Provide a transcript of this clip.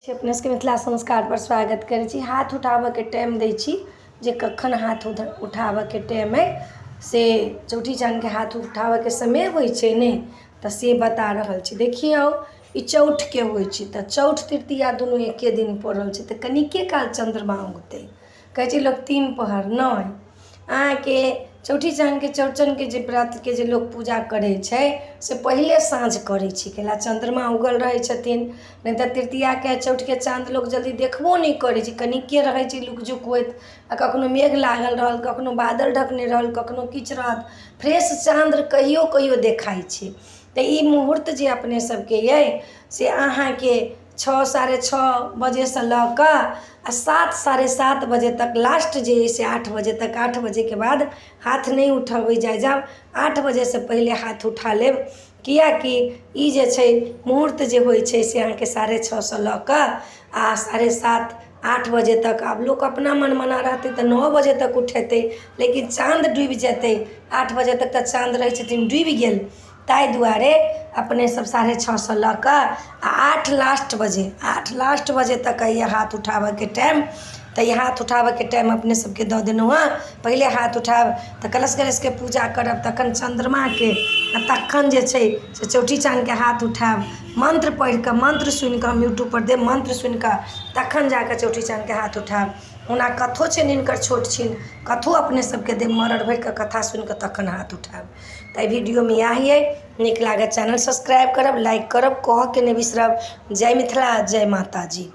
अपने सबके मिथिला संस्कारपर स्वागत करै छी। हाथ उठाबऽके टाइम दै छी जे कखन हाथ उठाबऽके टाइम अइ, से चौठी चानके हाथ उठाबऽके समय होइ छै ने, तऽ से बता रहल छी। देखियौ, ई चौठके होइ छै, तऽ चौठ तृतीया दुनू एके दिन पड़ल छै, तऽ कनिके काल चन्द्रमा उगतै। कहै छै लोक तीन पहर, नहि, अहाँके चौठी चानके चौरचनके जे व्रतके जे लोक पूजा करै छै से पहिले साँझ करै छै, कैला चन्द्रमा उगल रहै छथिन। नहि तऽ तृतीयाके चौठके चाँद लोक जल्दी देखबो नहि करै छै, कनिके रहै छै लुक झुक होइत, आ कखनो मेघ लागल रहल, कखनो बादल ढकने रहल, कखनो किछु रहत। फ्रेश चाँद कहियो कहियो देखाइ छै। तऽ ई मुहूर्त जे अपने सबके अइ से अहाँके 6, 6:30 बजेसँ लऽ कऽ आ 7, 7:30 बजे तक, लास्ट जे अइ से 8 बजे तक। 8 बजेके बाद हाथ नहि उठबै जाइ जाउ, 8 बजेसँ पहिले हाथ उठा लेब, किएकि ई जे छै मुहूर्त जे होइ छै से अहाँके 6:30सँ लऽ कऽ आ 7:30, 8 बजे तक। आब लोक अपना मन मना रहतै तऽ 9 बजे तक उठेतै, लेकिन चाँद डूबि जेतै 8 बजे तक, तऽ चाँद रहै छथिन डूबि गेल। ताहि दुआरे अपने सब 6:30सँ लऽ कऽ आ 8 लास्ट बजे, 8 लास्ट बजे तक अइ हाथ उठाबऽके टाइम। तऽ ई हाथ उठाबऽके टाइम अपने सबके दऽ देलहुँ हँ। पहिले हाथ उठायब तऽ कलश गणेशके पूजा करब, तखन चन्द्रमाके, आ तखन जे छै से चौठी चानके हाथ उठायब। मन्त्र पढ़ि कऽ, मन्त्र सुनि कऽ, हम यूट्यूबपर देब, मन्त्र सुनि कऽ तखन जा कऽ चौठी चानके हाथ उठायब। ओना कथो छनि हिनकर छोट छिन कथो अपने सबके देब, मरड़ भरि कऽ कथा सुनि कऽ तखन हाथ उठायब। तऽ एहि वीडियोमे इएह अइ। नीक लागत चैनल सब्सक्राइब करब, लाइक करब, कहऽके नहि बिसरब। जय मिथिला, जय माताजी।